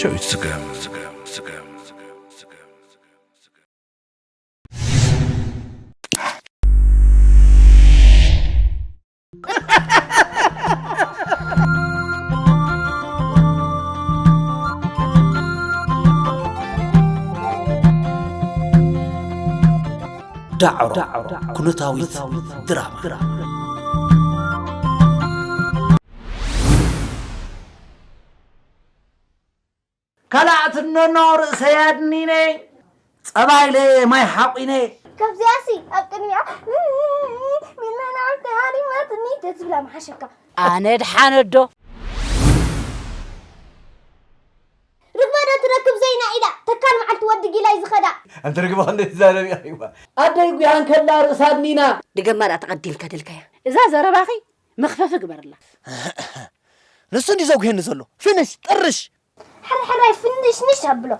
ሸዊት ስገም። ዳዕሮ ኩነታዊት ድራማ። ካልኣት እኖኖ ርእሰይ ኣድኒነ፣ ጸባይለ ማይ ሓቒነ። ካብዚኣሲ ኣብ ቅድሚኣ ሚላና ዓርተ ሃሪማትኒ ተዝብላ መሓሸካ። ኣነ ድሓነዶ። ርግበ ዶ ትረክብ ዘይና ኢዳ፣ ተካል መዓልቲ ወዲ ጊላይ ዝኸዳ። ኣንቲ ርግበ ክንደይ ትዛረብ ኢኺ? ኣደይ ጉያን ከላ ርእሳ ኣድኒና። ድገማ ደኣ ተቐዲምካ ደልካያ። እዛ ዘረባኺ መኽፈፊ ግበርላ። ንሱ እንዲ ዘጉሄኒ ዘሎ። ፍንሽ፣ ጥርሽ። ሕራይ ሕራይ ፍንሽንሽ ኣብሎ።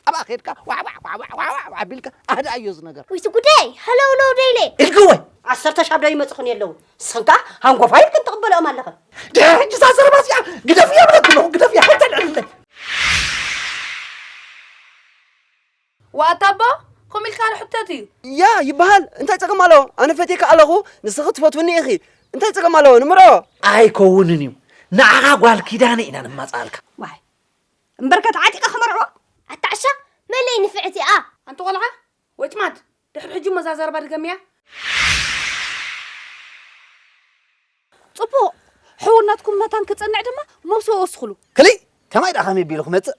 ኣብኣ ኸድካ ዋዕ ዋዕ ዋዕ ዋዕ ዋዕ ዋዕ ኣቢልካ ኣህድኣዮ እዚ ነገር። ወይቲ ጉዳይ፣ ሃለውለው ደይለ። ኢልክወይ። ዓሰርተ ሻብ ዶ ይመጽኹን የለውን። ንስኽን ከኣ ሃንጎፋ ኢልክን ትቕበልኦም ኣለኽን። ድሕሪ ሕጂ እዛ ዘረባ እዚኣ ግደፍያ ብለኪ ኣለኹ፣ ግደፍያ፣ ኣይተልዕልለይ። ዋእታ ኣቦ፣ ከምኡ ኢልካ ንሕተት እዩ። ያ ይበሃል። እንታይ ጸገም ኣለዎ? ኣነ ፈትየካ ኣለኹ፣ ንስኺ ትፈትውኒ ኢኺ። እንታይ ጸገም ኣለዎ? ንምርዖ። ኣይከውንን እዩ። ንዓኻ ጓል ኪዳነ ኢና ንማጻልካ። ዋይ፣ እምበርከ ተዓጢቐ ክመርዖ? ኣታ ዕሻ፣ መለይ ንፍዕቲ እያ። ኣንቲ ቆልዓ፣ ወጭማድ፣ ድሕሪ ሕጂ እሞ እዛ ዘረባ ድገምያ። ጽቡቕ። ሕውነትኩም መታን ክጸንዕ ድማ መብስዎ ወስኽሉ። ክሊ፣ ከማይ ደኣ ከመይ ቢሉ ክመጽእ?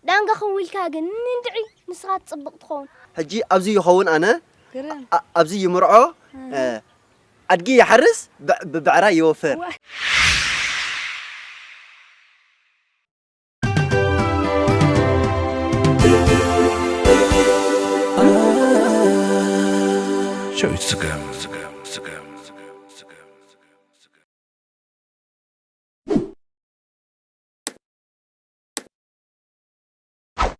ዳንጋ ክውልካ ግን እንድዒ ንስኻ ትጽብቕ ትኸውን። ሕጂ ኣብዚ ይኸውን ኣነ፣ ግርም። ኣ-፣ ኣብዚ ይምርዖ፣ እ። እ፣ ኣድጊ ይሓርስ፣ ብ-፣ ብብዕራይ ይወፍር። ዋ- ሸዊት ስገም።